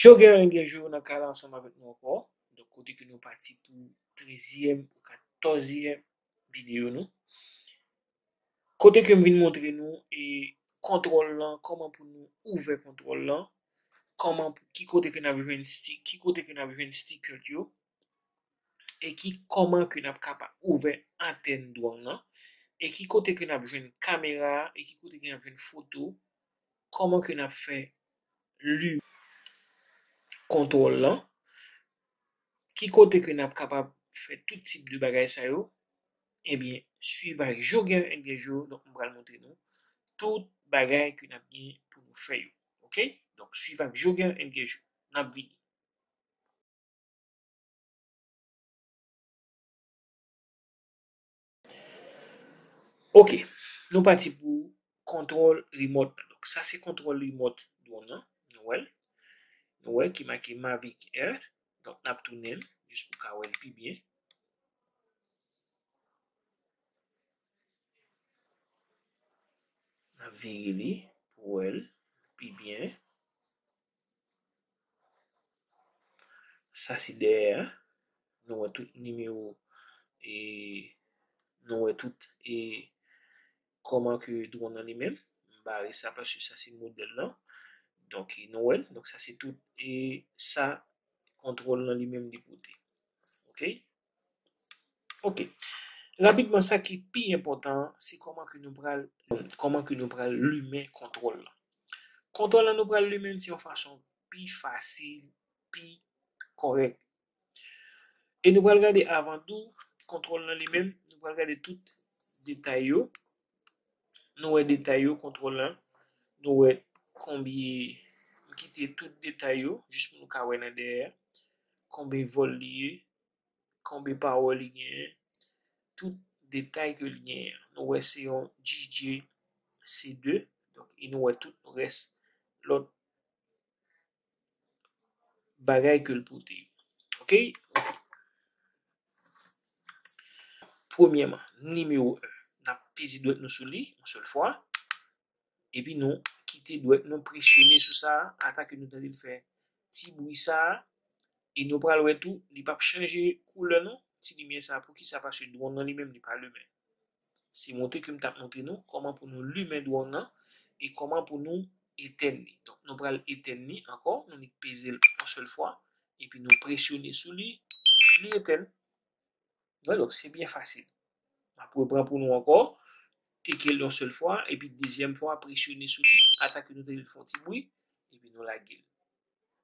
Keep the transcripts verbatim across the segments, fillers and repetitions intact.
Jogger and Guerjo nan kay la ansanm avèk nou ankò. Donk, kote ke nou pati pou trezyèm ou katòzyèm videyo nou. Kote ke m vin montre nou e kontwòl lan, kòman pou nou ouvè kontwòl lan, kòman pou, ki kote ke n ap jwenn sti-, ki kote ke n ap jwenn sticker yo, e ki, kòman ke n ap kapab ouvè antèn dwòn nan, e ki kote ke n ap jwenn kamera a, e ki kote ke n ap jwenn foto, kòman ke n ap fè li kontwòl lan, ki kote ke n ap kapab fè tout tip de bagay sa yo, ebyen, swiv ak Jogger and Guerjo, donk m pral montre nou tout bagay ke n ap gen pou nou fè yo. Oke? Donk, swiv ak Jogger and Guerjo. N ap vini. Oke, nou pati pou kontwòl remote lan. Donk, sa se kontwòl remote dwòn nan. Nou wè l. Nou wè ki make Mavic Air. Donk, n ap tounen l, jis pou ka wè l pi byen. N ap vire li pou wè l pi byen. Sa se dèyè a. Nou wè tout nimewo e nou wè tout e kòman ke dwòn nan li menm. M bare sa paske sa se modèl lan. Donk, e nou wè l. Donk, sa se tout e sa kontwòl lan li menm li pote. Oke? Oke. Rapidman, sa ki pi enpòtan an, se kòman ke nou pral, kòman ke nou pral limen kontwòl lan. Kontwòl lan nou pral limen l se yon fason pi fasil, pi kòrèk. E nou pral gade avan tou, kontwòl lan li menm, nou pral gade tout detay yo. Nou wè detay yo, kontwòl lan. Nou wè konbyen, m kite tout detay yo, jis pou nou ka wè nan dèyè. Konbyen vòl li ye, konbyen power li genyen, tout detay ke li genyen. Nou wè se yon G J C de, donk, e nou wè tout rès lòt bagay ke l pote yo. Oke? Oke. Premyèman, nimewo en, n ap peze dwèt nou sou li, yon sèl fwa. Epi nou kite dwèt nou presyone sou sa, ata ke nou tande l fè ti bri sa, e nou pral wè tou, li p ap chanje koulè non, ti limyè sa. Poukisa? Paske dwòn nan li menm, li pa limen. Se montre ke m t ap montre nou kòman pou nou limen dwòn nan e kòman pou nou etèn li. Donk, nou pral etèn li ankò, nou nik peze l yon sèl fwa, epi nou presyone sou li, epi li etèn. Wè, donk, se byen fasil. M ap repran pou nou ankò. Teke l yon sèl fwa, epi dezyèm fwa, presyone sou li, ata ke nou tande l fè yon ti bri, epi nou lage l.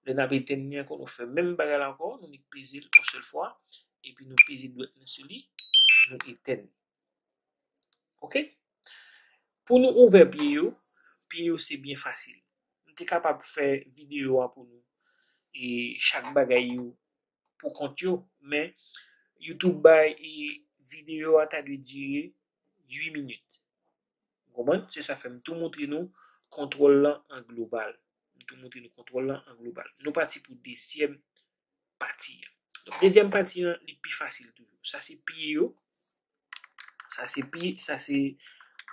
Lè n ap etèn li ankò, nou fè menm bagay la ankò, nou nik peze l yon sèl fwa, epi nou peze dwèt nou sou li, nou etèn li. Oke? Pou nou ouvè pye yo, pye yo se byen fasil. M te kapab fè videyo a pou nou, e chak bagay yo pou kont yo, men YouTube bay, e videyo a ta dwe dire uit minit. Ou konprann? Se sa fè m tou montre nou kontwòl lan an global. M tou montre nou kontwòl lan an global. Nou pati pou dezyèm pati a. Donk, dezyèm pati an, li pi fasil toujou. Sa se pye yo. Sa se pye, sa se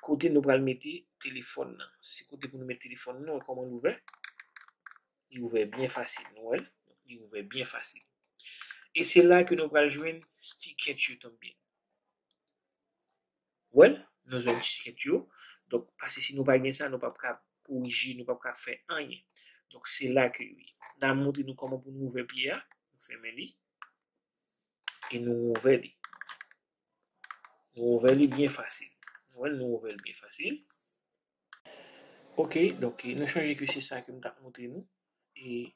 kote nou pral mete telefòn nan. Se kote pou nou mete telefòn nan, kòman l ouvè. Li ouvè byen fasil, nou wè l. Li ouvè byen fasil. E se la ke nou pral jwenn sticker yo tanbyen. Wè l, nou jwenn sticker yo. Donk, paske si nou pa gen sa, nou p ap ka korije, nou p ap ka fè anyen. Donk, se la ke yo ye. N a montre nou kòman pou nou ouvè pye a. Nou fèmen li. E nou ouvè li. Nou ouvè li byen fasil. Nou wè l, nou ouvè l byen fasil. Oke, donk, nou chonje ke se sa ke m t ap montre nou. E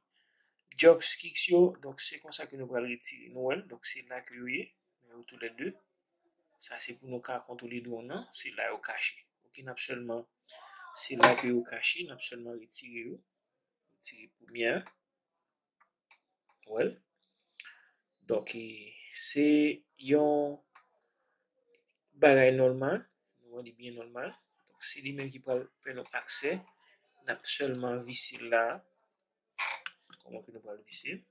joystick yo, donk, se konsa ke nou pral retire. Nou wè l, donk, se la ke yo ye. Men yo toulède. Sa se pou nou ka kontwole dwòn nan. Se la yo kache. Oke, n ap sèlman, se la ke yo kache, n ap sèlman retire yo. Retire premye a. Wè l. Donk, e, se yon bagay nòmal. Nou wè li byen nòmal. Donk, se li menm ki pral fè nou aksè. N ap sèlman vise l la. Kòman ke nou pral vise l?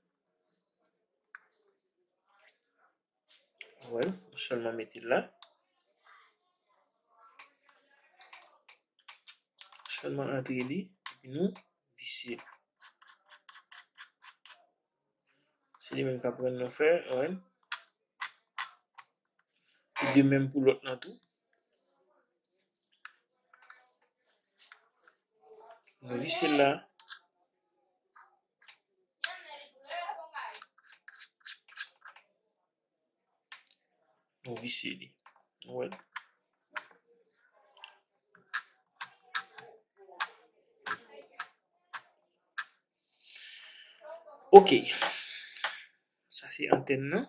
Wè l, nou sèlman mete l la. Sèlman antre li, epi nou vise l. Se li menm k ap rann nou fè, wè. E de menm pou lòt lan tou. Nou vise la. Nou visye li. Nou wè l. Ok. Sa se antèn nan.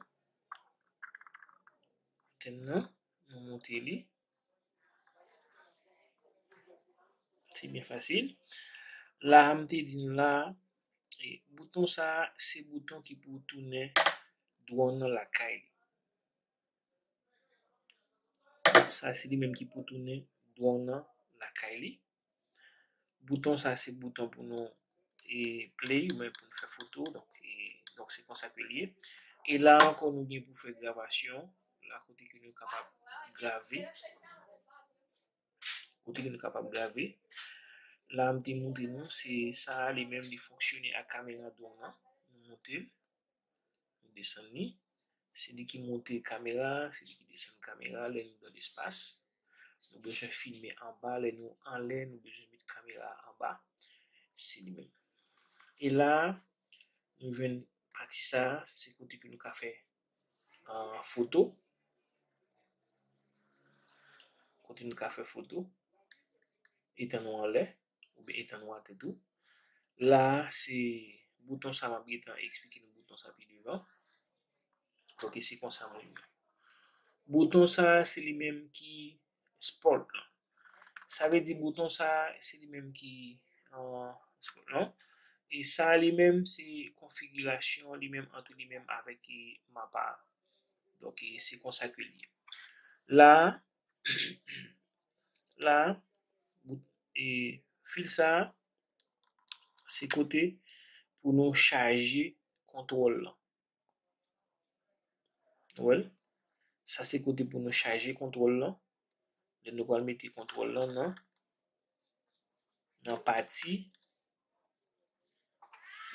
Antèn nan, nou monte li. Se byen fasil. La, m te di n la, e, bouton sa, se bouton ki pou tounen drone nan lakay li. Sa, se li menm ki pou tounen drone nan lakay li. Bouton sa, se bouton pou nou, e, play, oubyen pou nou fè foto. Donk, e, donk, se konsa ke l ye. E la ankò, nou gen pou fè gravasyon. La, kote ke nou kapab grave. Kote ke nou kapab grave. La, m te montre nou, se sa a, li menm, li fonksyone ak kamera drone nan. Nou monte l, nou desann li. Se li ki monte kamera, se li ki desann kamera lè nou nan lespas. Nou bezwen filme anba, lè nou anlè, nou bezwen met kamera anba. Se li menm. E la, nou jwenn pati sa, se kote ke nou ka fè, ah, foto. Kote nou ka fè foto. Etan nou anlè, oubyen etan nou atè tou. La, se bouton sa m ap gentan eksplike nou bouton sa pi devan. Ok, se konsa mwen menm. Bouton sa, se li menm ki sport lan. Sa vle di bouton sa, se li menm ki, ah, sport lan. E sa li menm, se konfigirasyon li menm ant li menm avèk, e, map la. Donk, e, se konsa ke li ye. La, la, bout-, e, fil sa, se kote pou nou chaje kontwòl lan. Ou wè l? Sa se kote pou nou chaje kontwòl lan. Lè nou pral mete kontwòl lan nan, nan pati.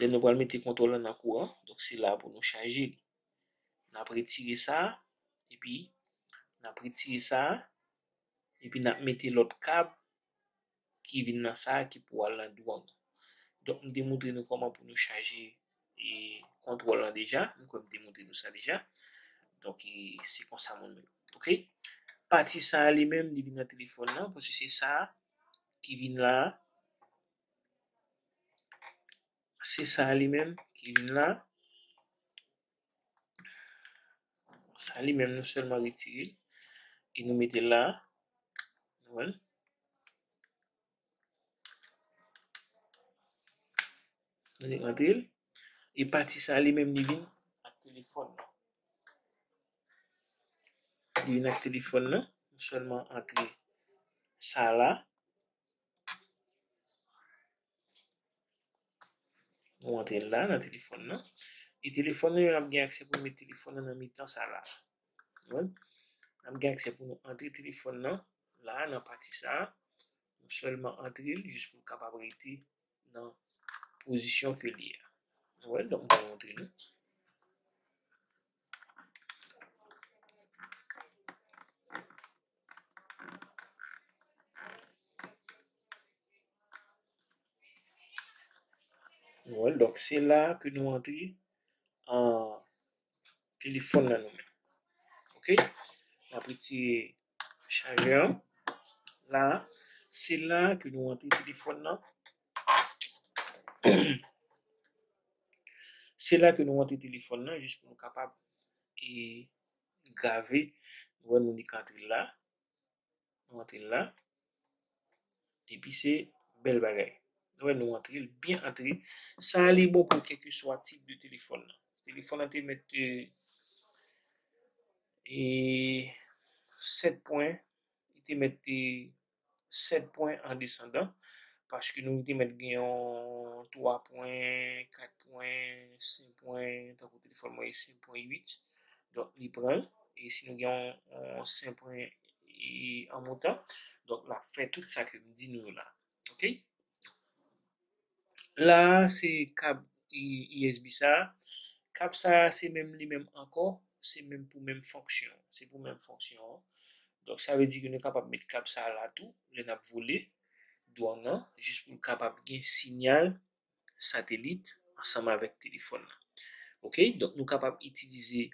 Lè nou pral mete kontwòl lan nan kouran. Donk, se la pou nou chaje li. N ap retire sa, epi n ap retire sa, epi n ap mete lòt kab ki vin nan sa a ki pou al nan dwòg. Donk, m te montre nou kòman pou nou chaje, e, kontwòl lan deja. M kwè m te montre nou sa deja. Donk, e, se konsa moun menm. Ok? Pati sa a li menm, li vin nan telefòn nan, paske se sa a ki vin la a. Se sa a li menm ki vin la a. Sa li menm, nou sèlman retire l e nou mete l la a. Nou wè l? Nou rantre l. E pati sa li menm, li vin ak telefòn nan. Li vin ak telefòn nan. Nou sèlman antre sa la. Nou antre la nan telefòn nan. E telefòn nan, n ap gen aksè pou nou met telefòn nan nan mitan sa la. Bon. N ap gen aksè pou nou antre telefòn nan la, nan pati sa. Nou sèlman antre l, jis pou l kapab rete nan pozisyon ke li a. Nou wè, donk, m pral montre nou. Nou wè, donk, se la ke nou antre an telefòn nan nou menm. Ok? N ap retire chajè an. La, se la ke nou antre telefòn nan. Se la ke nou antre telefòn nan, jis pou nou kapab, e, grave. Nou wè, nou nik antre l la. Nou antre l la. Epi se bèl bagay. Nou wè, nou antre l, byen antre. Sa a li bon pou kèlkeswa tip de telefòn nan. Telefòn nan te mèt, e, e, sèt pwen, li te mèt, e, sèt pwen an desandan, paske nou te mèt gen yon twa pwen, kat pwen, senk pwen, tankou telefòn mwen e senk pwen uit. Donk, li pran l. E si nou gen yon, yon senk pwen e an montan, donk, l ap fè tout sa ke m di nou la. Ok? La, se kab U S B sa. Kab sa a se menm li menm ankò, se menm pou menm fonksyon. Se pou menm fonksyon an. Donk, sa vle di ke nou kapab met kab sa a la tou, lè n ap vole dwòn nan, jis pou l kapab gen siyal satelit ansanm avèk telefòn nan. Oke, donk nou kapab itilize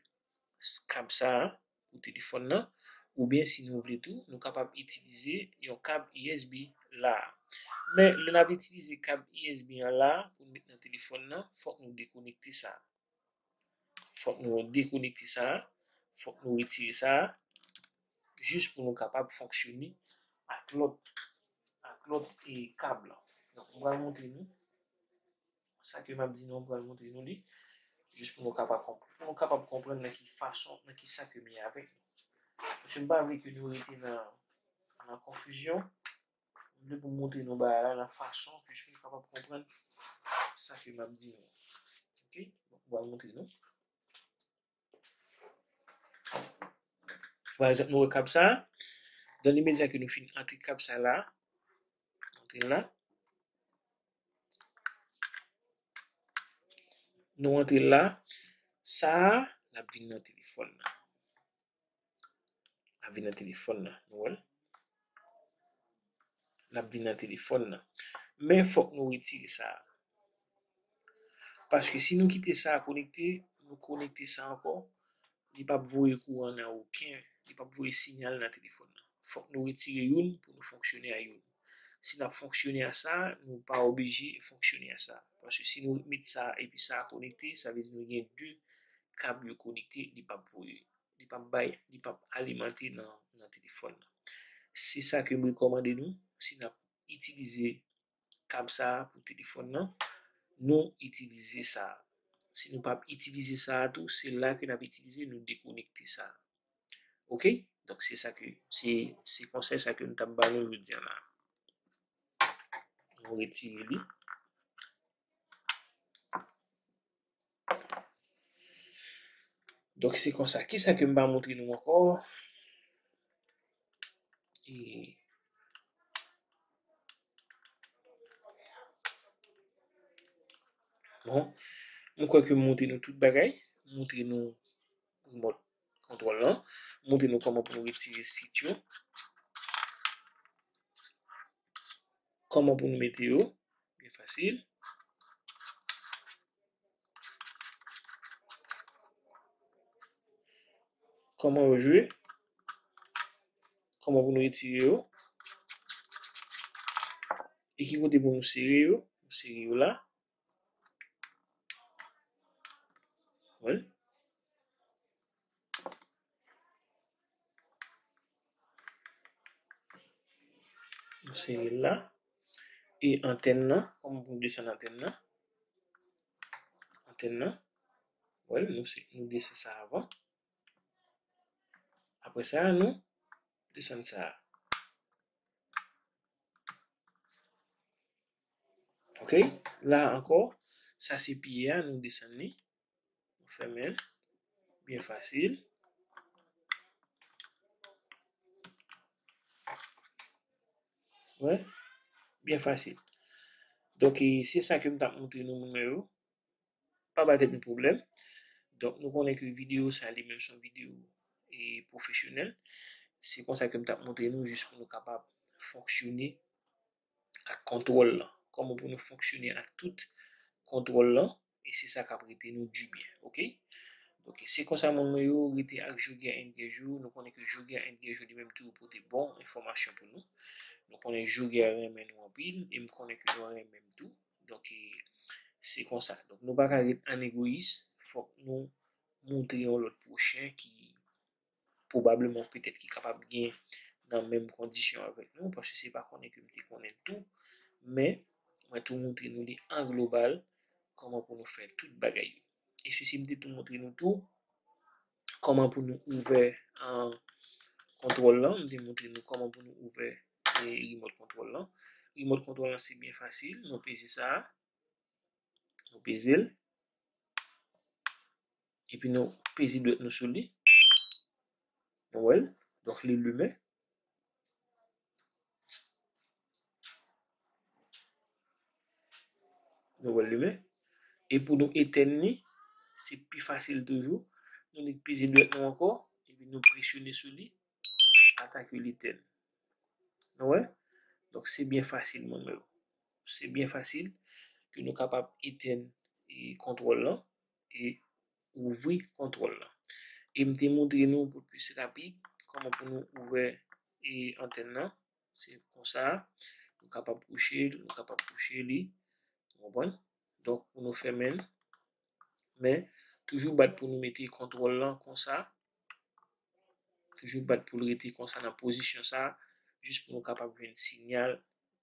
s- kab sa a pou telefòn nan, oubyen si nou vle tou, nou kapab itilize yon kab U S B la a. Men, lè n ap itilize kab U S B an la a pou n met nan telefòn nan, fòk nou dekonekte sa a. Fòk nou dekonekte sa a, fòk nou retire sa a, jis pou nou kapab fonksyone ak lòt, ak lòt e kab la. Donk, m pral montre nou sa ke m ap di nou, m pral montre nou li, jis pou nou kapab konp- pou nou kapab konprann nan ki fason, nan ki sa ke m ye avèk nou. Paske m pa vle ke nou rete nan, nan konfizyon. M vle pou m montre nou bagay la nan fason ke nou kapab konprann sa ke m ap di nou. Oke? Donk, m pral montre nou. Pa egzanp, nou wè kab sa a. Dan limedya ke nou fin antre kab sa a la, antre l la. Nou antre l la. Sa a, l ap vin nan telefòn nan. L ap vin nan telefòn nan. Nou wè l? L ap vin nan telefòn nan. Men fòk nou retire sa a. Paske si nou kite sa a konekte, nou konekte sa ankò, li p ap voye kouran nan okenn, li p ap voye siyal nan telefòn nan. Fòk nou retire youn pou nou fonksyone a youn. Si n ap fonksyone a sa, nou pa oblije fonksyone a sa. Paske si nou met sa epi sa konekte, sa vle di nou gen de kab yo konekte, li p ap voye. Li p ap bay, li p ap alimante nan, nan telefòn nan. Se sa ke m rekòmande nou, si n ap itilize kab sa a pou telefòn nan, nou itilize sa a. Si nou p ap itilize sa a tou, se la ke n ap itilize, nou dekonekte sa a. Oke? Donk, se sa ke, se, se konsèy sa ke m t ap ba nou jodi a la. Nou retire li. Donk, se konsa. Kisa ke m pa montre nou ankò? E, bon, m kwè ke m montre nou tout bagay. M montre nou remote control lan. M montre nou kòman pou nou retire switch yo. Kòman pou nou mete yo. Byen fasil. Kòman yo jwe. Kòman pou nou retire yo. E ki kote pou nou sere yo. Nou sere yo la. Wè. Nou sere l la. E antèn nan, kòman pou nou desann antèn nan? Antèn nan. Wè, nou se, nou desann sa avan. Apre sa, nou desann sa. Oke? La ankò, sa se pye a, nou desann li. Nou fèmen l. Byen fasil. Wè. Byen fasil. Donk, e, se sa ke m t ap montre nou, moun mwen yo. Pa bay tèt nou pwoblèm. Donk, nou konnen ke videyo sa li menm se yon videyo, e, pwofesyonèl. Se konsa ke m t ap montre nou jis pou nou kapab fonksyone ak kontwòl lan. Kòman pou nou fonksyone ak tout kontwòl lan, e se sa k ap rete nou di byen, oke? Donk, se konsa, moun mwen yo, rete ak Joger and Guerjou. Nou konnen ke Joger and Guerjou li menm tou pote bon enfòmasyon pou nou. Nou konnen Joger renmen nou anpil, e m konnen ke nou renmen m tou. Donk, e, se konsa. Donk, nou pa ka ret an egoyis. Fòk nou montre yon lòt pwochen ki pwobableman, petèt, ki kapab gen nan menm kondisyon avèk nou, paske se pa konnen ke m te konnen l tou, men mwen tou montre nou li an global, kòman pou nou fè tout bagay yo. E sesi, m te tou montre nou tou kòman pou nou ouvè, an, kontwòl lan, m te montre nou kòman pou nou ouvè, e, remote control lan. Remote control lan, se byen fasil, nou peze sa a. Nou peze l. Epi nou peze dwèt nou sou li. Nou wè l. Donk, li limen. Nou wè l limen. E pou nou etèn li, se pi fasil toujou. Nou nik peze dwèt nou ankò, epi nou presyone sou li, ata ke l etèn. Nou wè? Donk, se byen fasil, moun mwen yo. Se byen fasil ke nou kapab etèn, e, kontwòl lan e ouvri kontwòl lan. E m te montre nou pou plis rapid kòman pou nou ouvè, e, antèn nan. Se konsa, nou kapab kouche l, nou kapab kouche li. Ou konprann? Donk, pou nou fèmen l, men toujou bat pou nou mete kontwòl lan konsa. Toujou bat pou l rete konsa nan pozisyon sa, jis pou nou kapab jwenn sinyal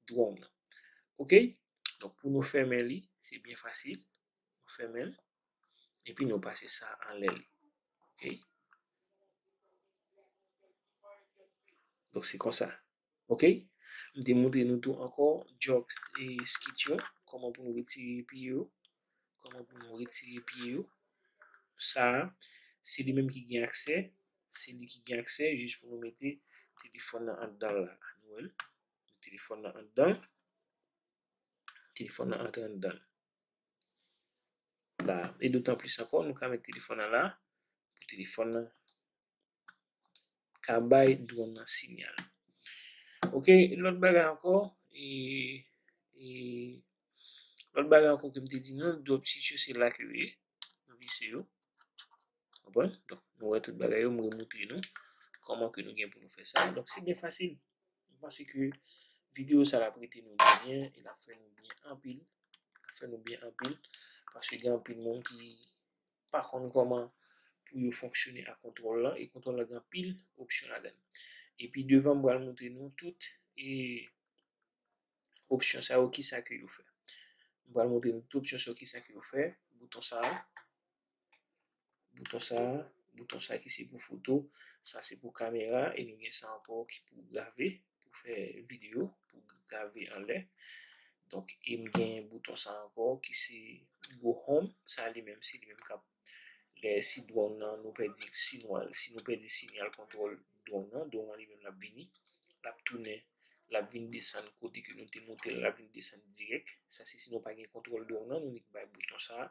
drone nan. Oke? Donk, pou nou fèmen li, se byen fasil. Nou fèmen l, epi nou pase sa anlè li. Oke? Donk, se konsa. Oke? M te montre nou tou ankò, joystick yo, kòman pou nou retire pye yo, kòman pou nou retire pye yo. Sa a, se li menm ki gen aksè, se li ki gen aksè, jis pou nou mete telefòn nan anndan la. Nou wè l? Telefòn nan anndan. Telefòn nan antre anndan la. E dotan plis ankò, nou ka met telefòn nan la, pou telefòn nan ka bay drone nan sinyal. Oke, lòt bagay ankò, e, e, lòt bagay ankò ke m te di nou, dropshift yo se la ke yo ye, nou vise yo. Konprann? Donk, nou wè tout bagay yo, m remoutre nou kòman ke nou gen pou nou fè sa. Donk, se byen fasil. M panse ke videyo sa l ap rete nou byen e l ap fè nou byen anpil. L ap fè nou byen anpil, paske gen anpil moun ki pa konn kòman pou yo fonksyone ak kontwòl lan, e kontwòl lan gen anpil opsyon ladan l. Epi devan, m pral montre nou tout, e, opsyon sa yo, kisa ke yo fè. M pral montre nou tout opsyon sa yo, kisa ke yo fè. Bouton sa a, bouton sa a, bouton sa a ki se pou foto, sa se pou kamera, e nou gen sa ankò ki pou grave, pou fè videyo, pou grave anlè. Donk, e m gen bouton sa ankò ki se go home, sa li menm, se li menm k ap, lè si drone nan, nou pèdi, si nou, si nou pèdi sinyal kontwòl drone nan, drone nan li menm l ap vini, l ap tounen, l ap vin desann kote ke nou te moute l, l ap vin desann dirèk. Sa se si nou pa gen kontwòl drone nan, nou nik bay bouton sa a.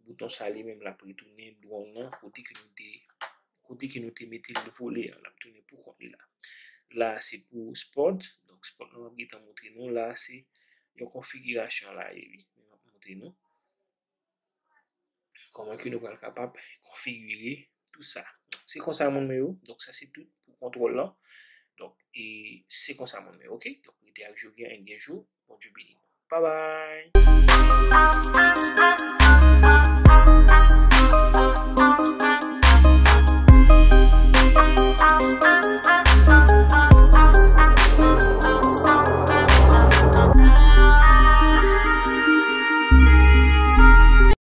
Bouton sa a li menm l ap retounen drone nan kote ke nou te, kote ke nou te mete l vole a, l ap tounen pou kont li la. La se pou sport, donk sport nan m ap gentan montre nou, la se yon konfigirasyon la ye wi, m ap montre nou kòman ke nou pral kapab konfigire tout sa. Se konsa moun mwen yo, donk sa se tout pou kontwòl lan. Donk, e se konsa moun mwen yo, oke? Donk, rete ak Joguer, en gen jou, Bondye beni nou. Bye bye!